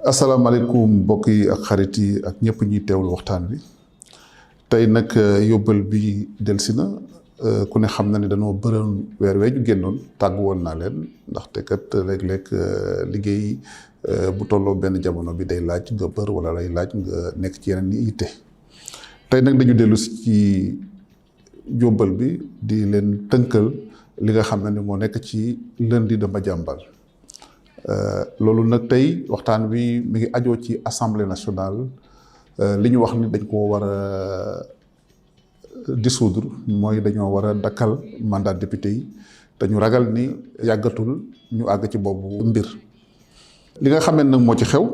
asalaamaaleykum mbokk yi ak xarit yi ak ñëpp ñuy teewlu waxtaan bi tey nag yóbbal bi delsi na ku ne xam na ne dañoo bëroon weer weeju génnoon tàggu woon naa leen ndaxte kat léeg-léeg liggéey bu tolloo benn jamono bi day laaj nga bër wala lay laaj nga nekk ci yeneen yi yitte tey nag dañu dellu si ci yóbbal bi di leen tënkal li nga xam ne moo nekk ci lundi de Madiambal loolu nag tey waxtaan wi mi ngi ajoo ci assemblée nationale li ñu wax ni dañ koo war a dissoudre mooy dañoo war a dakkal mandat député yi te ñu ragal ni yàggatul ñu àgg ci boobu mbir. li nga xamee nag moo ci xew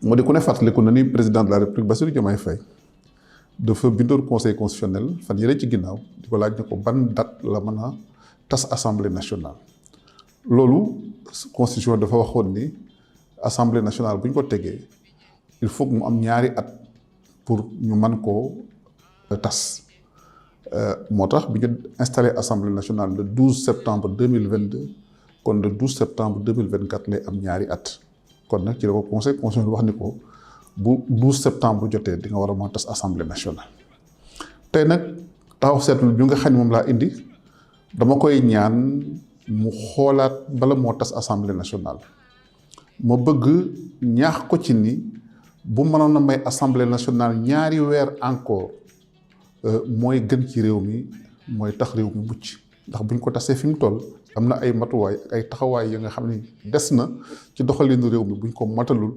moo di ku ne fàttaliku na ni président de la république Bassirou Diomaye Faye dafa bindoon conseil constitutionnel fan yële ci ginnaaw di ko laaj ne ko ban date la mën a tas assemblée nationale. loolu constitution dafa waxoon ni assemblée nationale bu ñu ko tegee il faut que mu am ñaari at pour ñu mën koo tas moo tax bi ñu installé assemblée nationale le 12 septembre 2022 kon le 12 septembre 2024 lay am ñaari at kon nag ci la ko conseil constitutionnel wax ni ko bu 12 septembre jotee di nga war a mën a tas assemblée nationale. tey nag taxaw seetlu bi nga xam ne moom laa indi dama koy ñaan mu xoolaat bala moo tas assemblée nationale ma bëgg ñaax ko ci ni bu mënoon a may assemblée nationale ñaari weer encore mooy gën ci réew mi mooy tax réew mi mucc ndax buñ ko tasee fi mu toll am na ay matuwaay ak ay taxawaay yi nga xam ni des na ci doxalinu réew mi buñ ko matalul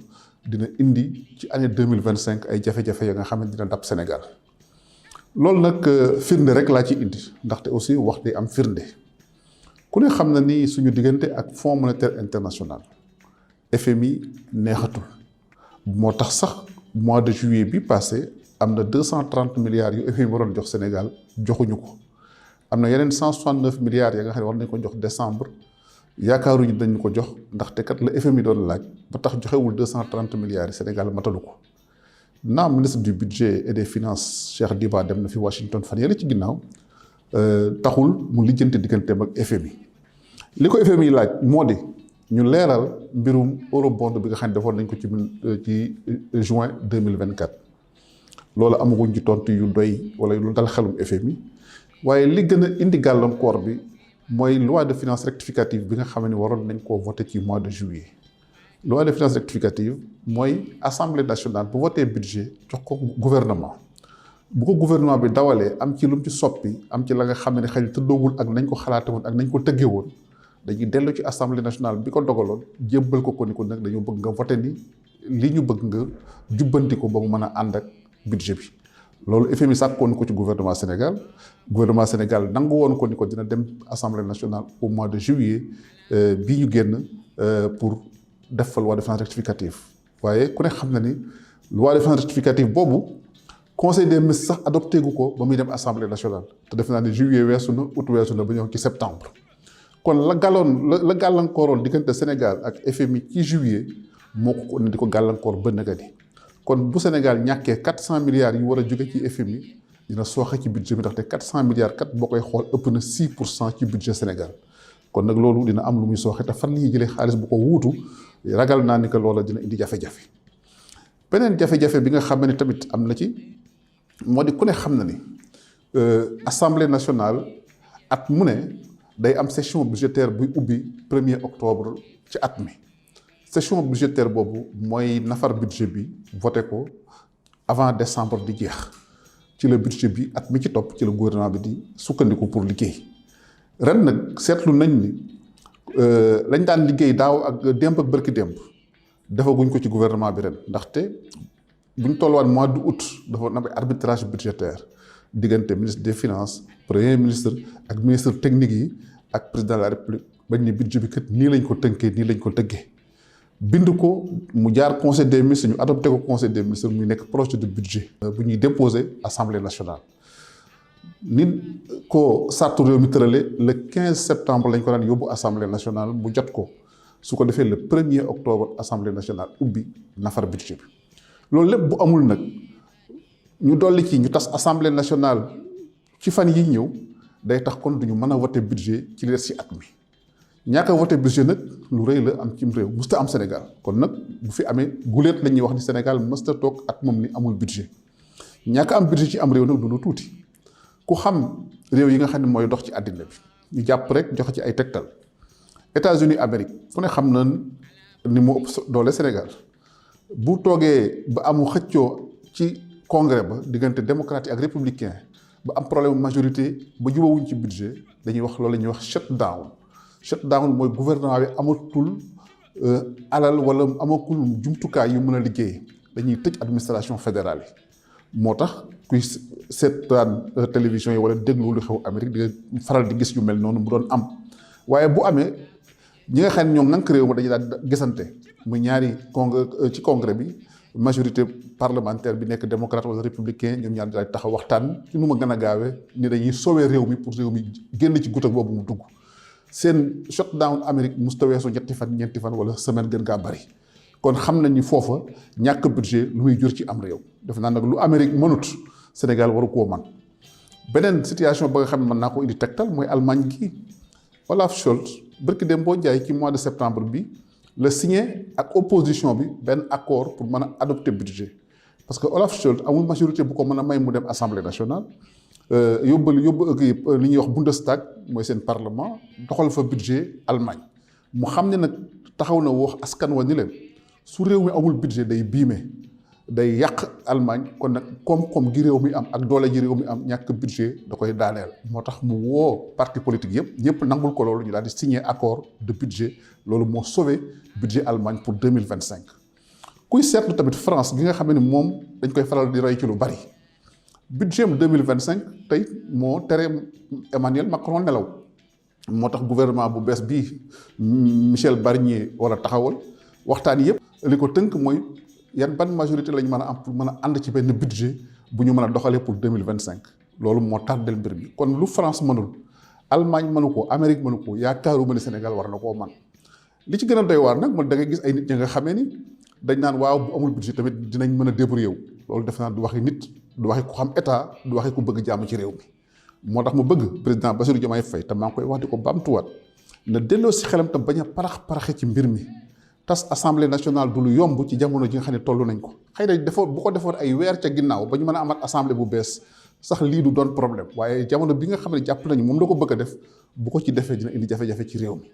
dina indi ci année 2025 ay jafe-jafe ya nga xam ne dina dab Sénégal loolu nag firnde rek laa ci indi ndaxte aussi wax day am firnde. ku ne xam na ni suñu diggante ak Fonds monétaire international FMI neexatul moo tax sax mois de juillet bi passé am na 230 milliards yu FMI waroon jox Sénégal joxuñu ko am na yeneen 169 milliards ya nga xam ne war nañ ko jox décembre yaakaaruñu dañu ko jox ndaxte kat la FMI doon laaj ba tax joxewul 230 milliards yi Sénégal matalu ko naam ministre du budget et des finances Cheikh Diba dem na fi Washington fan yële ci ginnaaw. taxul mu lijjanti digganteem ak FMI li ko FMI laaj moo di ñu leeral mbirum eurobond bi nga xam ne defoon nañ ko ci juin 2024 loolu amaguñ ci tontu yu doy wala lu dal xelum FMI waaye li gën a indi gàllankoor bi mooy loi de finances rectificative bi nga xam ne waroon nañ koo voté ci mois de juillet. loi de finances rectificative mooy assemblée nationale bu voté budget jox ko gouvernement. bu ko gouvernement bi dawalee am ci lu mu ci soppi am ci la nga xam ne xëy na tëddoogul ak nañ ko xalaate woon ak nañ ko tëggee woon dañuy dellu ci assemblée nationale bi ko dogaloon jébbal ko ni ko nag dañoo bëgg nga voté ni li ñu bëgg nga jubbanti ko ba mu mën a ànd ak budget bi. loolu FMI sàkkoon ko ci gouvernement Sénégal nangu woon ko ni ko dina dem assemblée nationale au mois de juillet bii ñu génn pour def fa loi de finances rectificative waaye ku ne xam na ni loi de finances rectificative boobu. conseil des ministres sax adopté gu ko ba muy dem assemblée nationale te def naa ne juillet weesu na août weesu na ba ñëw ci septembre kon la gàllankooroon diggante Sénégal ak FMI ci juillet moo ko di ko gàllankoor ba nëgëni kon bu Sénégal ñàkkee 400 milliards yi war a jóge ci FMI dina sooxe ci budget bi ndaxte 400 milliards kat boo koy xool ëpp na 6% ci budget Sénégal kon nag loolu dina am lu muy sooxe te fan la ñuy jëlee xaalis bu ko wuutu ragal naa ni que loola dina indi jafe-jafe beneen jafe-jafe bi nga xam ne tamit am na ci. moo di ku ne xam na ni assemblée nationale at mu ne day am session budgétaire buy ubbi 1er octobre ci at mi session budgétaire boobu mooy nafar budget bi voté ko avant décembre di jeex ci la budget bi at mi ci topp ci la gouvernement bi di sukkandiku pour liggéey ren nag seetlu nañ ni lañ daan liggéey daaw ak démb ak bërki démb defaguñ ko ci gouvernement bi ren ndaxte bu ñu tolluwaat mois d'août dafa am arbitrage budgétaire diggante ministre des finances premier ministre ak ministre technique yi ak président de la république bañ ne budget bi kat nii lañ ko tënkee nii lañ ko tëggee bind ko mu jaar conseil des ministres ñu adopté ko conseil des ministres muy nekk projet de budget bu ñuy déposé assemblée nationale. nit ko sartu réew mi tërale le 15 septembre lañ ko daan yóbbu assemblée nationale mu jot ko su ko defee le 1er octobre assemblée nationale ubbi nafar budget bi. loolu lépp bu amul nag ñu dolli ci ñu tas assemblée nationale ci fan yi ñëw day tax kon duñu mën a voter budget ci li des ci at mi ñàkk a voté budget nag lu rëy la am cim réew musta am Sénégal kon nag bu fi amee guléet la ñuy wax ni Sénégal mësta toog at moom ni amul budget ñàkk am budget ci am réew nag du lu tuuti ku xam réew yi nga xam ne mooy dox ci àddina bi ñu jàpp rek joxe ci ay tegtal États-Unis Amérique fu ne xam na ni mu ëpp doole Sénégal bu toogee ba amu xëccoo ci congrès ba diggante démocrate ak républicain ba am problème majorité ba jubawuñ ci budget dañuy wax loolu la ñuy wax shutdown mooy gouvernement bi amatul alal wala amatul jumtukaay yu mën a liggéey dañuy tëj administration fédérale yi moo tax kuy seetaan télévision yi wala déglu lu xew Amérique di nga faral di gis yu mel noonu mu doon am waaye bu amee ñi nga xam ne ñoom nank réew ma dañuy daal gisante muy ñaari ci congrès bi majorité parlementaire bi nekk démocrate wala républicain ñoom ñaar daal taxaw waxtaan ci nu ma gën a gaawee ni dañuy sauver réew mi pour réew mi génn ci gutak boobu mu dugg seen shutdown Amérique musta weesu ñetti fan ñeenti fan wala semaine gën kaa bari kon xam nañ ni foofa ñàkk budget lu muy jur ci am réew def naa nag lu Amérique mënut Sénégal waru koo man beneen situation ba nga xam ne mën naa ko indi tegtal mooy Allemagne gi Olaf Scholz bërki dem boo jaay ci mois de septembre bi la signé ak opposition bi benn accord pour mën a adopter budget parce que Olaf Scholz amul majorité bu ko mën a may mu dem assemblée nationale yóbbu li ñuy wax Bundestag mooy seen parlement doxal fa budget Allemagne mu xam ne nag taxaw na wax askan wa ni leen su réew mi amul budget day biime day yàq Allemagne kon nag koom-koom gi réew mi am ak doole ji réew mi am ñàkk budget da koy daaneel moo tax mu woo parti politique yëpp ñëpp nangul ko loolu ñu daal di signer accord de budget loolu moo sauvé budget Allemagne pour 2025 kuy seetlu tamit France gi nga xam ne moom dañ koy faral di roy ci lu bari budget am 2025 tey moo tere Emmanuel Macron nelaw moo tax gouvernement bu bees bii Michel Barnier war a taxawal waxtaan yëpp li ko tënk mooy yan ban majorité lañ mën a am pour mën a ànd ci benn budget bu ñu mën a doxalee pour 2025 loolu moo tardel mbir mi kon lu France mënul Allemagne mënu ko Amérique mënu ko yaakaaruma ni Sénégal war na koo man li ci gën a doy waar nag man da ngay gis ay nit ñi nga xamee ni dañ naan waaw bu amul budget tamit dinañ mën a débrouiller wu loolu def naa du waxi nit du waxi ku xam état du waxi ku bëgg jàmm ci réew mi moo tax mu bëgg président Bassirou Diomaye Faye te maa ngi koy wax di ko bamtuwaat na delloo si xelam tam bañ a paraxe ci mbir mi tas assemblée nationale du lu yomb ci jamono ji nga xam ne toll nañ ko xëy na bu ko defoon ay weer ca ginnaaw ba ñu mën a amat assemblée bu bees sax lii du doon problème waaye jamono bi nga xam ne jàpp nañu moom la ko bëgg a def bu ko ci defee dina indi jafe-jafe ci réew mi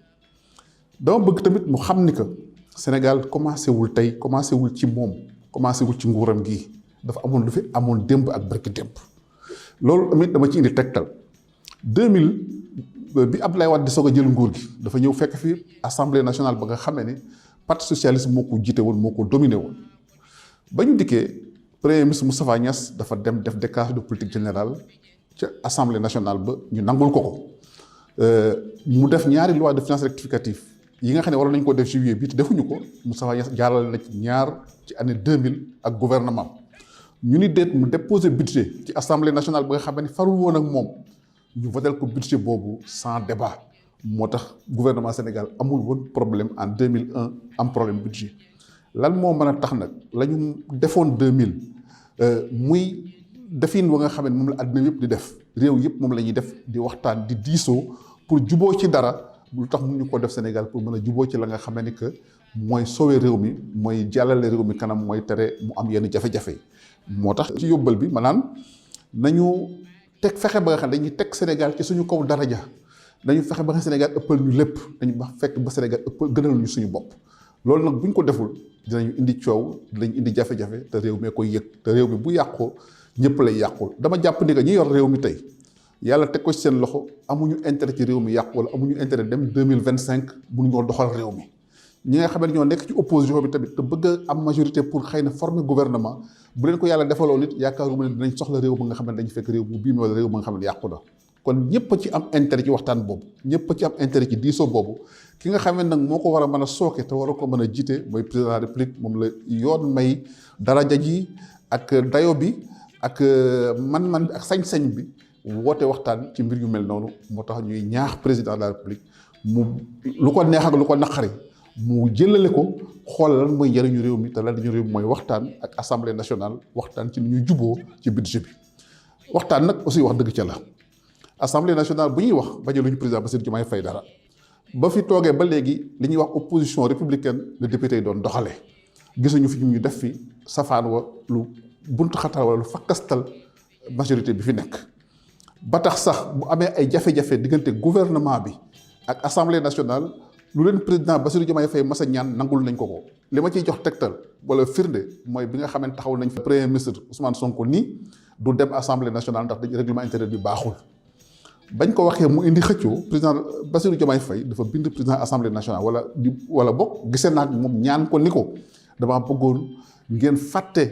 dama bëgg tamit mu xam ni que Sénégal commencé wul tey commencé wul ci moom commencé wul ci nguuram gii dafa amoon lu fi amoon démb ak barki démb loolu tamit dama ci indi tegtal 2000 bi Abdoulaye Wade di soog a jël nguur gi dafa ñëw fekk fi assemblée nationale ba nga xamee ni parti socialiste moo ko jiite woon moo ko dominé woon ba ñu dikkee premier ministre Moustapha Niasse dafa dem def déclaration de politique générale ca assemblée nationale ba ñu nangul ko mu def ñaari loi de finances rectificative yi nga xam ne waroon nañu ko def juillet bi te defuñu ko Moustapha Niasse jaarale na ci ñaar ci année 2000 ak gouvernement ñu ni déet mu déposé budget ci assemblée nationale ba nga xam ne farul woon ak moom ñu votel ko budget boobu sans débat moo tax gouvernement Sénégal amul woon problème en 2001 am problème budget lan moo mën a tax nag la ñu defoon 2000 muy defin wa nga xam ne moom la àddina yëpp di def réew yëpp moom la ñuy def di waxtaan di diisoo pour juboo ci dara lu tax mun ñu ko def Sénégal pour mën a juboo ci la nga xam ne que mooy sauver réew mi mooy jàllale réew mi kanam mooy tere mu am yenn jafe-jafe moo tax ci yóbbal bi maanaam nañu teg fexe ba nga xam ne dañuy teg Sénégal ci suñu kaw daraja dañu fexe ba nga Sénégal ëppal ñu lépp dañu ba fekk ba Sénégal ëppal gënal ñu suñu bopp loolu nag bu ñu ko deful dinañu indi coow dinañ indi jafe-jafe te réew mi koy yëg te réew mi bu yàqoo ñëpp lay yàqul dama jàpp ni que ñi yor réew mi tey yàlla teg ko ci seen loxo amuñu intérêt ci réew mi yàqu wala amuñu intérêt dem 2025 mënu ñoo doxal réew mi ñi nga xam ne ñoo nekk ci opposition bi tamit te bëgg a am majorité pour xëy na former gouvernement bu leen ko yàlla defaloo nit yaakaaruma ne dinañ soxla réew ba nga xam ne dañu fekk réew mu bii mi wala réew ba nga xam ne yàqu na kon ñëpp a ci am intérêt ci waxtaan boobu ñëpp a ci am intérêt ci diisoo boobu ki nga xam ne nag moo ko war a mën a sooke te war a ko mën a jiite mooy président de la république moom la yoon may daraja ji ak dayo bi ak man-man bi ak sañ-sañ bi woote waxtaan ci mbir yu mel noonu moo tax ñuy ñaax président de la république mu lu ko neex ak lu ko naqari mu jëlale ko xool lan mooy njëriñu réew mi te lan njëriñu réew mi mooy waxtaan ak assemblée nationale waxtaan ci ni ñuy juboo ci budget bi waxtaan nag aussi wax dëgg ca la assemblée nationale bu ñuy wax bañe lu ñu président Bassirou Diomaye Faye dara ba fi toogee ba léegi li ñuy wax opposition républicaine le député yi doon doxalee gisuñu fi ñu def fi safaan wa lu buntu xatal wala lu fakkastal majorité bi fi nekk ba tax sax bu amee ay jafe-jafe diggante gouvernement bi ak assemblée nationale lu leen président Bassirou Diomaye Faye masa ñaan nangul nañ ko li ma ciy jox tegtal wala firnde mooy bi nga xamante taxawul nañ fa premier ministre Ousmane Sonko nii du dem assemblée nationale ndax dañu règlement intérieur bi baaxul bañ ko waxee mu indi xëccoo président Bassirou Diomaye Faye dafa bind président assemblée nationale wala bokk gisee naag moom ñaan ko ni ko damaa bëggoon ngeen fàtte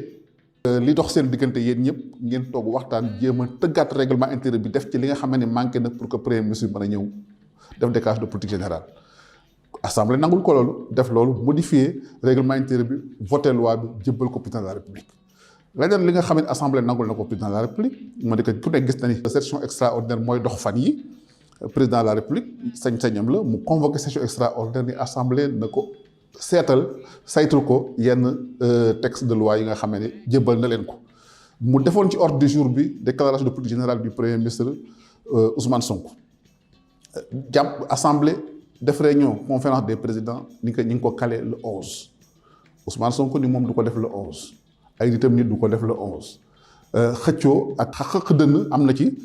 li dox seen diggante yéen ñëpp ngeen toog waxtaan jéem a tëggaat règlement intérieur bi def ci li nga xam ne manqué na pour que premier ministre mën a ñëw def déclaration de politique générale. assemblée nangul ko loolu def loolu modifier règlement intérieur bi voté loi bi jébbal ko président de la république leneen li nga xam ne assemblée nangul na ko président de la république moo di que ku nekk gis na ni session extraordinaire mooy dox fan yi président de la république sañ-sañam la mu convoqué session extraordinaire ni assemblée na ko seetal saytul ko yenn texte de loi yi nga xam ne jébbal na leen ko mu defoon ci ordre du jour bi déclaration de politique générale du premier ministre Ousmane Sonko jàpp assemblée def réunion conférence des présidents ni ko ñi ngi ko calé le 11 Ousmane Sonko ni moom du ko def le 11 ay nitam nit du ko def le 11 xëccoo ak xëq dënn am na ci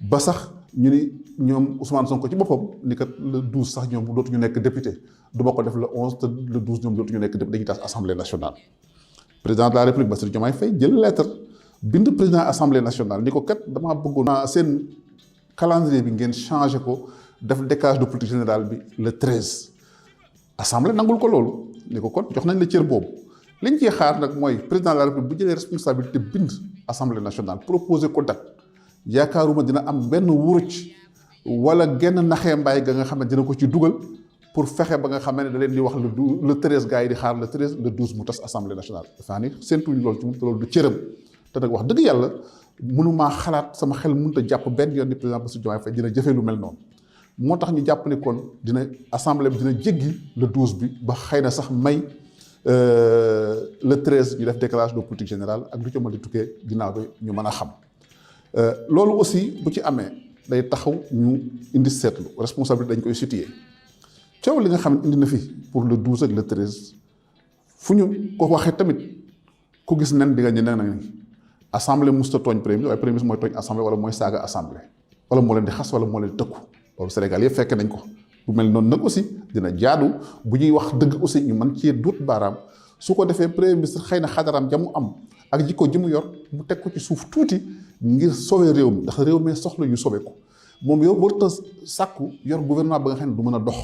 ba sax ñu ni ñoom Ousmane Sonko ci boppam ni kat le 12 sax ñoom dootuñu nekk député du ma ko def le 11 te le 12 ñoom dootuñu nekk député dañuy tas assemblée nationale. président de la république Bassirou Diomaye Faye jël lettre bind président assemblée nationale ni ko kat damaa bëggoon seen calendrier bi ngeen changé ko. def déclaration de politique générale bi le 13 assemblée nangul ko loolu ni ko kon jox nañ la cër boobu liñ ciy xaar nag mooy président de la république bu jëlee responsabilité bind assemblée nationale proposé ko date yaakaaruma dina am benn wuruc wala genn naxee mbaay ga nga xam ne dina ko ci dugal pour fexe ba nga xam ne da leen di wax le 13 gars yi di xaar le 13 le 12 mu tas assemblée nationale dafaa ni seentuñ loolu ci mu te loolu du cëram te nag wax dëgg yàlla mënumaa xalaat sama xel mënut a jàpp benn yoon ni président Bassirou Diomaye Faye dina jëfee lu mel noonu moo tax ñu jàpp ni kon dina assemblée bi dina jéggi le 12 bi ba xëy na sax may le 13 ñu def déclaration de politique générale ak lu ci mën di tukkee ginnaaw bi ñu mën a xam loolu aussi bu ci amee day taxaw ñu indi seetlu responsabilité dañ koy situer coow li nga xam ne indi na fi pour le 12 ak le 13 fu ñu ko waxee tamit ku gis nen di nga ñu nen assemblée musta tooñ premier ministre waaye premier ministre mooy tooñ assemblée wala mooy saaga assemblée wala moo leen di xas wala moo leen di tëkku loolu Sénégal yëpp fekk nañ ko bu mel noonu nag aussi dina jaadu bu ñuy wax dëgg aussi ñu mën cee duut baaraam su ko defee premier ministre xëy na xadaram jamu am ak jikko ji mu yor mu teg ko ci suuf tuuti ngir sauver réew mi ndax réew mi soxla ñu sauver ko moom yow warut a sàkku yor gouvernement ba nga xam ne du mën a dox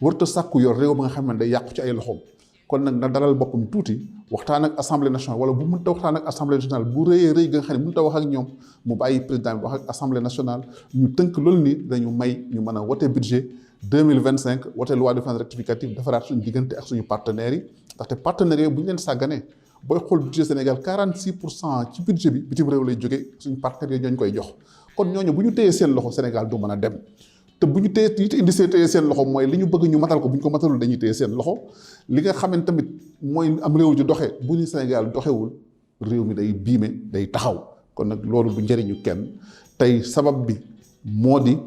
warut a sàkku yor réew ba nga xam ne day yàqu ci ay loxoom kon nag na dalal boppam tuuti waxtaan ak assemblée nationale wala bu mënta waxtaan ak assemblée nationale bu rëyee rëy ga nga xam ne mënta wax ak ñoom mu bàyyi président bi wax ak assemblée nationale ñu tënk loolu ni dañu may ñu mën a wote budget 2025 wote loi de finances rectificative defaraat suñu diggante ak suñu partenaires yi ndaxte partenaires yooyu bu ñu leen sàgganee booy xool budget Sénégal 46% ci budget bi bitim réew lay jógee suñu partenaires yooyu ñooñu koy jox kon ñooñu bu ñu téyee seen loxo Sénégal du mën a dem te bu ñu téye it indi téye seen loxo mooy li ñu bëgg ñu matal ko bu ñu ko matalul dañuy téye seen loxo li nga xam ne tamit mooy am réew di doxee bu ñu Sénégal doxewul réew mi day biime day taxaw kon nag loolu du njëriñu kenn tey sabab bi moo di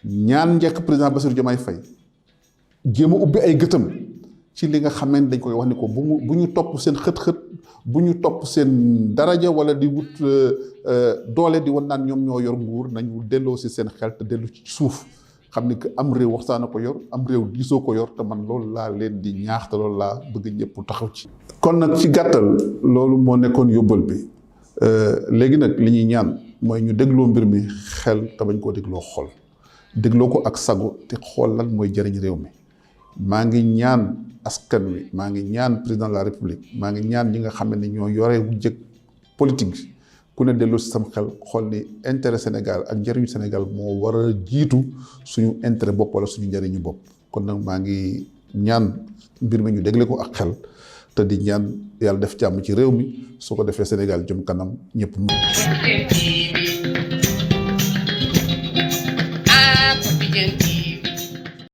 ñaan njëkk président Bassirou Diomaye Faye jéem a ubbi ay gëtam ci li nga xam ne dañ koy wax ni ko bu ñu topp seen xët-xët bu ñu topp seen daraja wala di wut doole di wan naan ñoom ñoo yor nguur nañu delloo si seen xel te dellu ci suuf xam ni que am réew waxtaan a ko yor am réew diisoo ko yor te man loolu laa leen di ñaax te loolu laa bëgg ñëpp taxaw ci. kon nag ci gàttal loolu moo nekkoon yóbbal bi léegi nag li ñuy ñaan mooy ñu dégloo mbir mi xel te bañ koo dégloo xol dégloo ko ak sago te xool lan mooy jëriñ réew mi maa ngi ñaan askan wi maa ngi ñaan président de la république maa ngi ñaan ñi nga xam ne ñoo yore wu jëkk politique bi ku ne delloo si sam xel xool ni intérêt Sénégal ak njëriñu Sénégal moo war a jiitu suñu intérêt bopp wala suñu njëriñu bopp kon nag maa ngi ñaan mbir mi ñu dégle ko ak xel te di ñaan yàlla def jàmm ci réew mi su ko defee Sénégal jëm kanam ñëpp mu